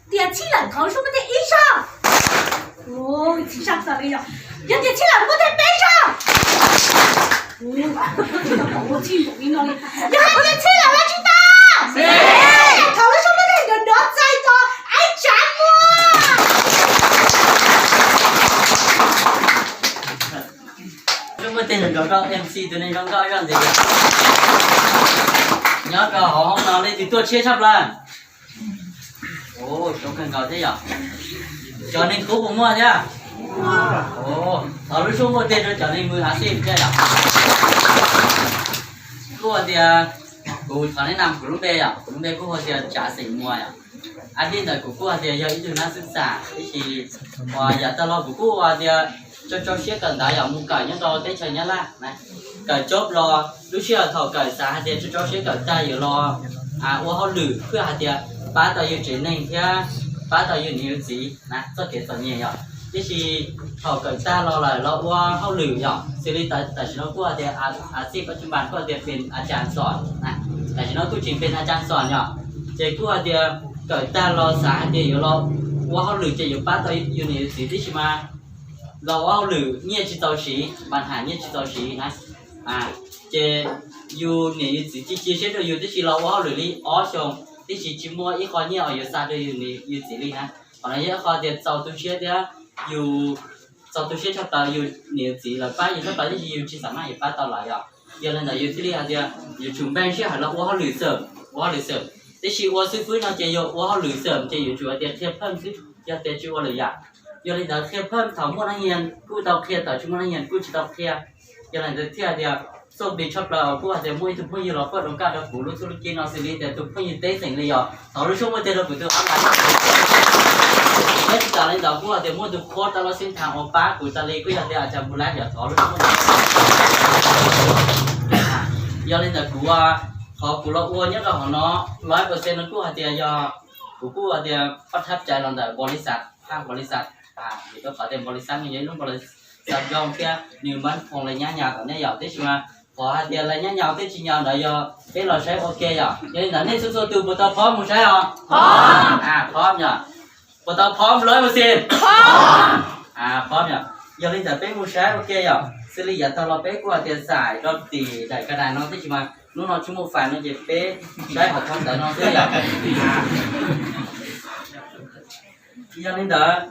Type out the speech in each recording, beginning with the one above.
Tias txhij lawm thov lub suab muab tej ib zaug. Yog tias txhij lawm muab tej peb zaug. Yog hais tias txhij lawm los tsis tau? Thov lub suab muab tej nrov nrov txais tos, ib tsav muag. Lub muab tej nrov nrov, MC tus neeg zoo nkauj zoj ntxiv. Nyob rau hauv hoob no leej twg tuaj tshiab tshaj plaws? Zoo kawg nkaus thiab yom. Cov neeg kub puas muaj thiab? Thov lub suab muab tej rau cov neeg mus a xij thiab yom. Kuj hais tias kuv thov neb nam kuv lub npe yom, kuv lub npe kuj hais tias Tsav xeem Muas yom. Ab dij ntawd kuv kuj hais tias yog ib tug nab xwb xam ib si, uas yam tag los kuv kuj hais tias tso tso siab kawm ntawv yom, mus kawm nyob rau teb chaws Nyab Laj na. Kawm cov los lub sij hawm thaum kawm xav hais tias tso tso siab kawm tag yuav los ua hauj lwm, kuj hais tias pab tau yus tsev neeg thiab pab tau yus niam yus txiv na txoj kev txom nyem yom. Tiam sis thaum kawm tag los lawm los ua hauj lwm yom, xws li tam sim no kuj hais tias a xij pab tsis npas kuj hais tias pes a cas xom na, tam sim no kuj tsis pes a cas xom yom. Ces kuj hais tias kawm tag los xav hais tias yuav los ua hauj lwm ces yuav pab tau yus niam yus txiv tib si mas los ua hauj lwm nyiaj tsis txaus siv, npas ham nyiaj tsis txaus siv na. Ces yus niam yus txiv cia cia siab rau yus tib si los ua hauj lwm li ob xyoos tib si tsis muaj ib qho nyiaj uas yuav xa rau yus niam yus txiv li na. Qhov no yog ib qho tias txaus tu siab thiab yus txaus tu siab tshaj plaws, yus niam yus txiv lawv pab yus tshaj plaws tib si yus tsis xam maj yuav pab tau lawv yom. Yog li ntawd yus thiaj li hais tias yuav tsum npeej sij hawm los ua hauj lwm xwb, ua hauj lwm xwb. Tiam sis ua xib fwb no ces yog ua hauj lwm xwb ces yuav tsum hais tias qhia phaj xwb, yog tias tsis ua lwm yam. Yog li ntawd qhia phaj thaum muaj nab hias kuj tau qhia, thaum tsis muaj nab hias kuj tsis tau qhia. Yog li ntawd thiaj hais tias xoj pis tshaj plaws kuj hais tias muaj ib tug phooj ywg los pab rau kaj rau kuv lub txuj lub ci no xws li tias tus phooj ywg teb xeem li yom. Thov lub suab muab tej rau kuv tus ab mas thiab tsis tas li ntawd kuj hais tias muaj tus qhuab tau los xib tham uas pab kuv tas li kuj yog tias a cas npu lab yom, thov lub suab muab. Yog li ntawd kuv, qhov kuv los ua nyob rau hauv no lawv pawg xees no kuj hais tias yog kuv kuj hais tias pab thab cai los ntawm npau li xas, phaj npau li xas, vim rau qhov tias npau li xas no yog ib lub npau li xas zoo thiab nws mab phoom lawv nyab nyas tom nej yom. Tiam sis mas qhov hais tias lawv nyab nyas tej tsis nyas ntawd yog peb los saib ua ke yom. Yog li ntawd nej txhua txhua tus puas tau phom mus saib os? Phom yom. Puas tau phom lawv mus xis? Phom yom. Yog li ntawd peb mus saib ua ke yom. Xws li yav tag los peb kuj hais tias xais rau tim daim ka dais no tiam sis mas hnub no tsis muaj fais no ces peb saib hauv phom ntawv no xwb yom. Yog li ntawd,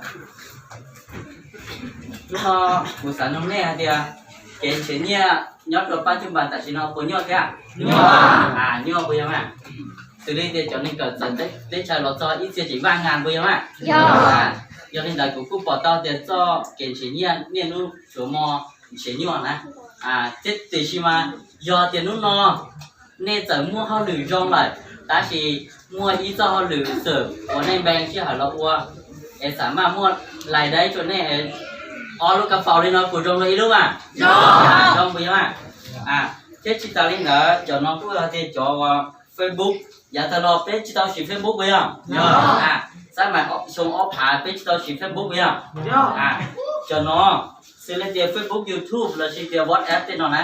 hnub no kuv xav nug nej hais tias kev nrhiav nyiaj nyob rau pab cub npas tam sim no puas nyuaj thiab? Nyuaj puas yog mas? Xws li tias cov neeg kawm txawv teb chaws los txog ib txhia tseem vaj ngas puas yog mas? Yog li ntawd kuv kuj pom tau tias txoj kev nrhiav nyiaj niaj hnub tsuas muaj nrhiav nyuaj na. Thiab tiam sis mas yog tias hnub no nej txawm muaj hauj lwm zoo lawm, tab sis muaj ib txoj hauj lwm xwm uas nej npe sij hawm los ua es xam maj muaj lais dab rau nej ob lub kab faus li no puas zoo dua ib lub mas? Zoo puas yog mas? Thiab tsis tas li ntawd cov no kuj yog tias cov uas Facebook, yav tag los peb tsis tau siv Facebook puas yog? Xab mais xyoo ob phav peb tsis tau siv Facebook puas yog? Cov no xws li tias Facebook, YouTube lossis tias WhatsApp tej no na,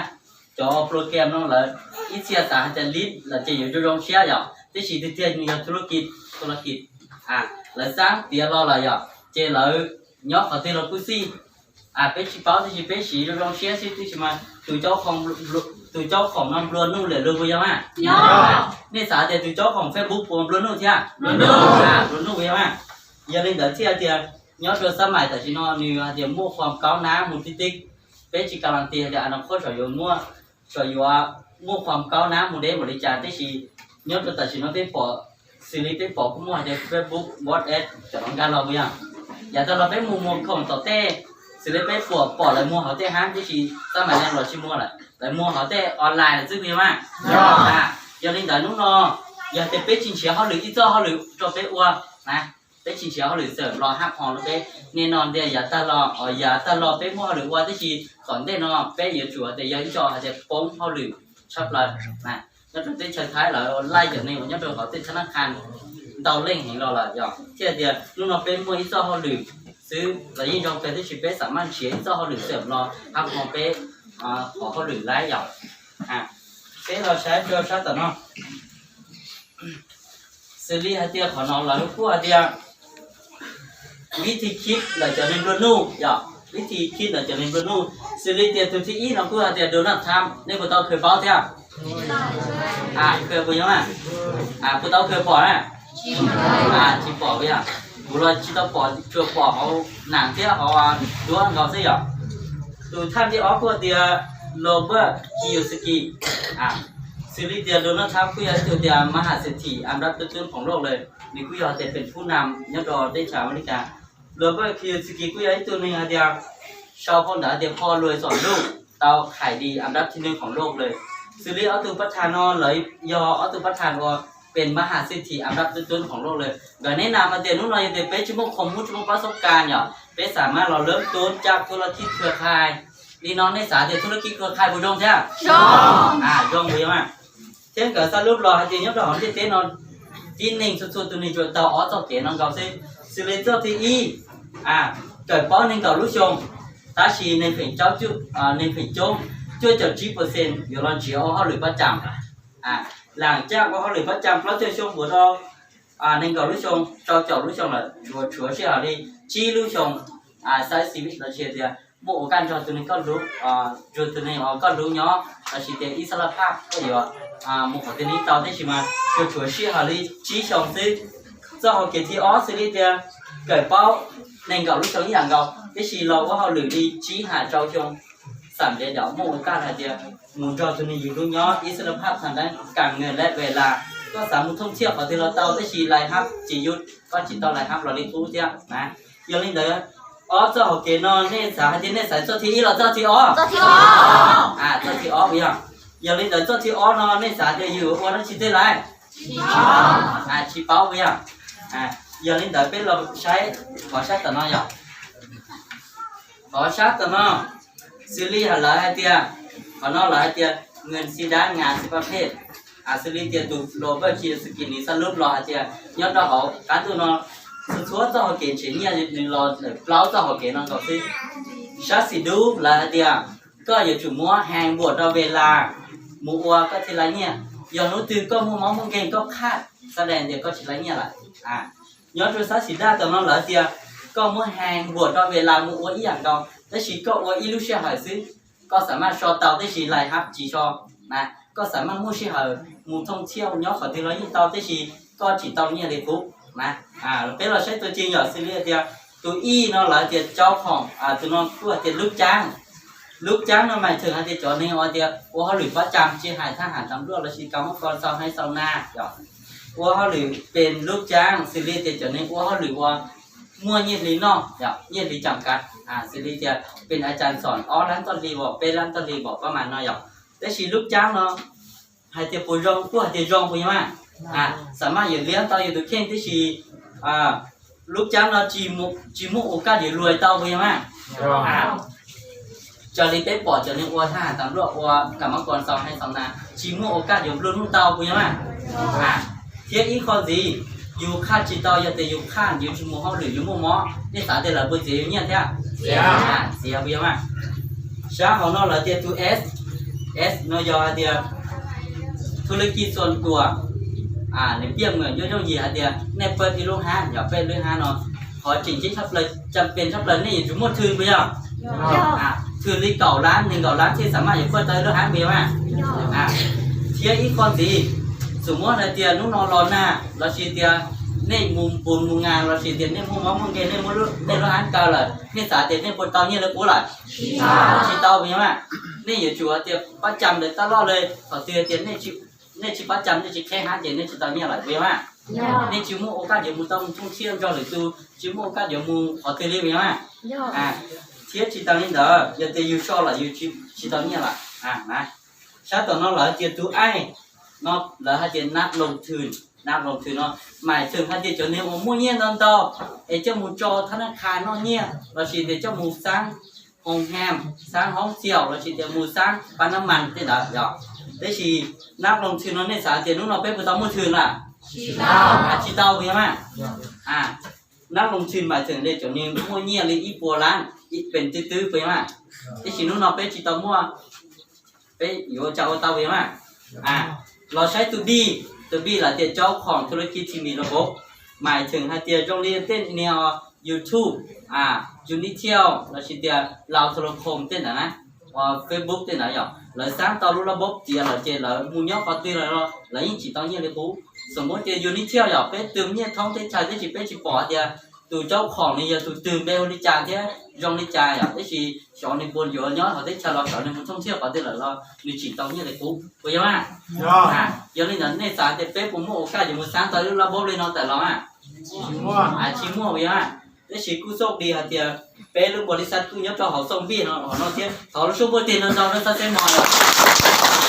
cov program no lawv ib txhia xav hais tias li lawm ces yuav zoo zoo siab yom, tiam sis tiag tiag nws yog thu la kis, thu la kis, lawv xab tiav los lawm yom, ces lawv nyob qhov twg los kuj xij. Peb tsis paub tiam sis peb siv zoo zoo siab xwb tiam sis mas tus caub khoom no nplua nuj lawm lug puas yog mas? Nej xav tias tus caub khoom Facebook puas nplua nuj thiab? Nplua nuj puas yog mas? Yog li ntawd thiaj tias nyob rau xab mais tam sim no nws hais tias muaj khuam kaub nab mus tib tib, peb tsis kas las tis hais tias a no qhuab tsom yuav muaj, tsom yuav muaj khuam kaub nab mus deb npaum li cas tiam sis nyob rau tam sim no peb pom, xws li peb pom kuj muaj hais tias Facebook, WhatsApp cov no nkag los puas yog? Yav tag los peb mus muag khoom tom tej, xws li peb pom pom lawv muag hauv tej hab tiam sis xab mais no los tsis muag lawm, lawv muag hauv tej online lawm xwb puas yog mas? Yog li ntawd hnub no yog tias peb tsis nrhiav hauj lwm ib txoj hauj lwm rau peb ua na, peb tsis nrhiav hauj lwm xwm los hab phom rau peb. Nim no tias yav tag los, yav tag los peb muaj hauj lwm ua tiam sis tom ntej no peb yuav tsum hais tias yog ib co hais tias poob hauj lwm tshaj plaws. Nyob rau teb chaws Thaib lawv laij cov neeg uas nyob rau hauv tej thab nab qha ntau leej heev los lawm yog thiaj tias hnub no peb muaj ib txoj hauj lwm xwb los yeej zoo kawg tiam sis peb xam maj nrhiav ib txoj hauj lwm xwm los hab phom peb qhov hauj lwm laij yom. Peb los saib rau sab tom no, xws li hais tias qhov no lawv kuj hais tias vib thi khib ntawm cov neeg nplua nuj yom, vib thi khib ntawm cov neeg nplua nuj. Xws li tias tus thib ib no kuj hais tias Donald Trump, nej puas tau khaws paub thiab? Khaws puas yog na? Puas tau khaws pom na? Tsis pom puas yog? Kuv los tsis tau pom, tsuas pom hauv nas thiab hauv duab nkaus xwb yom. Tus thaj thib ob kuj tias Robert Kiyosaki. Xws li tias Donald Trump kuj yog ib tug tias มหาเศรษฐีอันดับต้นๆของโลกเลย, nws kuj yog tias เป็นผู้นำ nyob rau teb chaws Amelikas. Robert Kiyosaki kuj yog ib tug neeg hais tias sau phau ntawv hais tias พ่อรวยสอนลูก tau ขายดีอันดับที่หนึ่งของโลกเลย. Xws li ob tug pab thas no lawv yog ob tug pab thas uas เป็นมหาเศรษฐีอันดับต้นๆของโลกเลย. Nkawd แนะนำ hais tias hnub no yog tias peb tsis muaj khoom, muaj tsis muaj pab xoob kas yom, peb xam maj los เริ่มต้นจากธุรกิจเครือข่าย. Li no nej xav tias ธุรกิจเครือข่าย puas zoo thiab? Zoo puas yog? Thiab nkawd xav lub los hais tias nyob rau hauv ntiaj teb no, tib neeg txhua txhua tus neeg tsuas tau ob txoj kev no nkaus xwb. Xws li txoj thib ib, kawm paub nees nkaum lub xyoo, tab sis neeg phem coob, neeg phem coob cuaj caum tsib percent yuav los nrhiav ua hauj lwm pab cam. Lam caj ua hauj lwm pab cam plaub caug xyoo npuav rau nees nkaum lub xyoo, rau caum lub xyoo lawm, tsuas tshuav sij hawm li tsib lub xyoo, xaiv xi vi los sis tias muaj ua kaj nrog tus neeg koj hlub, nrog tus neeg uas koj hlub nyob, los sis tias ib sab laj phaj koj yuav mus qhov twg li tau, tab sis mas tsuas tshuav sij hawm li tsib xyoo xwb. Txoj hauv kev thib ob xws li tias kawm paub nees nkaum lub xyoo ib yam nkaus, tab sis los ua hauj lwm li tsib has rau xyoo, xam ntev dam muaj ua kaj hais tias mus nrog tus neeg yus hlub nyob, ib sab laj phaj tha dab kam nws lej ve las, koj xav mus thooj thiaj qhov twg los tau, tab sis lais hab tsis yus, koj tsis tau lais hab los li qub thiab na. Yog li ntawd, ob txoj hauv kev no nej xav hais tias nej xaiv txoj thib ib los txoj thib ob? Txoj thib ob puas yog? Yog li ntawd txoj thib ob no nej xav tias yus ua dab tsi tej lais? Tsis paub puas yog? Yog li ntawd peb los saib qhov sab tom no yom. Qhov sab tom no, xws li lawv hais tias, qhov no lawv hais tias เงินสี่ด้าน งานสิบประเภท. Xws li tias tus Robert Kiyosaki nws xav lub los hais tias nyob rau hauv qab ntuj no, txhua txhua txoj hauv kev nrhiav nyiaj nws los ntawm plaub txoj hauv kev no nkaus xwb. Sab xis dub lawv hais tias koj yuav tsum muab hee npuam rau ve las mus ua koj thiaj laib nyiaj. Yog hnub twg koj muaj mob muaj nkeeg koj qhaj, xab dais tias koj tsis laib nyiaj lawm. Nyob rau sab xis daj tom no lawv tias koj muab hee npuam rau ve las mus ua ib yam nkaus, tab sis koj ua ib lub sij hawm xwb, koj xam maj so tau tab sis lais hab tsis so na, koj xam maj muaj sij hawm mus thooj thiaj nyob qhov twg los yeej tau tab sis koj tsis tau nyiaj li qub na. Peb los saib tua cees yom, xws li tias tus ib no lawv tias cau khoom, tus no kuj hais tias lub caab. Lub caab no mais thwm hais tias cov neeg uas tias ua hauj lwm pab cam tsis hais thab ham tam luaj los sis kav mab kos xau haiv xau na, ua hauj lwm pes lub caab xws li tias cov neeg ua hauj lwm uas muaj nyiaj hli noj, nyiaj hli cam kav, xws li tias pes a cas xom ob lab toj hli vom peb lab toj hli vom pab mas no yom. Tab sis lub caab no hais tias puas zoo kuj hais tias zoo puas yog mas, xam maj yuav liab tau yus tus kheej tab sis lub caab no tsis muaj ua kaj yuav luag tau puas yog mas. Raws li peb pom cov neeg ua thab ham tam luaj ua kav mab kos xau haiv xau na tsis muaj ua kaj yuav nplua nuj tau puas yog mas. Thiab ib qho ntxiv, yus qhaj tsis tau yog tias yus qhaj yus tsis mus hauj lwm yus muaj mob, nej xav tias lawv puas txiav yus nyiaj thiab? Txiav puas yog mas. Sab hauv no lawv tias tus S, S no yog hais tias ธุรกิจส่วนตัว, nws piaj mem yooj yooj yim hais tias nej pawg ib lub hab, yog peb lub hab no, qhov tseem ceeb tshaj plaws, cam pes tshaj plaws nej yuav tsum muaj thwm puas yog? Thwm li kaum lab, nees nkaum lab thiaj xam maj yuav pawg tau ib lub hab puas yog mas. Thiab ib qho ntxiv, xum muab hais tias hnub no los nag los sis tias nej mus npus mus ngas los sis tias nej muaj mob muaj nkeeg, nej lub hab kaw lawm, nej xav tias nej puas tau nyiaj li qub lawm? Tsis tau puas yog mas. Nej yuav tsum tias pab cam ntawd tab loj li, qhov twg tias nej tsis pab cam nej tsis qheb hab ces nej tsis tau nyiaj lawm puas yog mas. Nej tsis muaj ua kaj yuav mus tau mus thooj thiaj nrog lwm tus, tsis muaj ua kaj yuav mus qhov twg li puas yog mas. Thiab tsis tas li ntawd yog tias yus so los yus tsis tau nyiaj lawm. Sab tom no lawv tias tus aib no, lawv hais tias นักลงทุน, นักลงทุน no, mais thwm hais tias cov neeg uas muaj nyiaj ntau ntau es coj mus tso thab nab khas noj nyiaj los sis tias coj mus xaab hoo ham, xaab hoob txiaum los sis tias mus xaab pab nab mas tej ntawd yog. Tab sis นักลงทุน no nej xav tias hnub no peb puas tau muaj thwm lawm? Tsis tau puas yog mas. นักลงทุน mais thwm hais tias cov neeg muaj nyiaj li ib puas lab, ib pes twb twb puas yog mas. Tab sis hnub no peb tsis tau muaj, peb yuav ua cas ua tau puas yog mas. Los saib tus B, tus B lawv tias เจ้าของธุรกิจที่มีระบบ. Mas tseem hais tias zoo li tej niag YouTube, Unity lossis tias Lao Telecom tej ntawd na, Facebook tej ntawd yom, lawv xaab tau lub lab bob tiav lawm ces lawv mus nyob qhov twg los lawv yeej tsim tau nyiaj li qub. Xam mub tias Unity yog peb tus nyiaj thoob teb chaws tab sis peb tsis pom tias tus caub khoom nws yog tus twg, npe hu li cas thiab zoo li cas yom, tab sis xyov nws puas yuav nyob hauv teb chaws los xyov nws mus thooj thiaj qhov twg lawm los nws tsim tau nyiaj li qub, puas yog mas? Yog li ntawd nej xav tias peb puas muaj ua kaj yuav mus xaab tau lub lab bob li no tawm los mas? Tsis muaj, puas yog mas? Tab sis kuj xauj di hais tias peb lub npau li xab kuj nyob rau hauv xauj npij no hauv no thiab, thov lub suab npuaj teg no ntau rau xab teb mos lawm.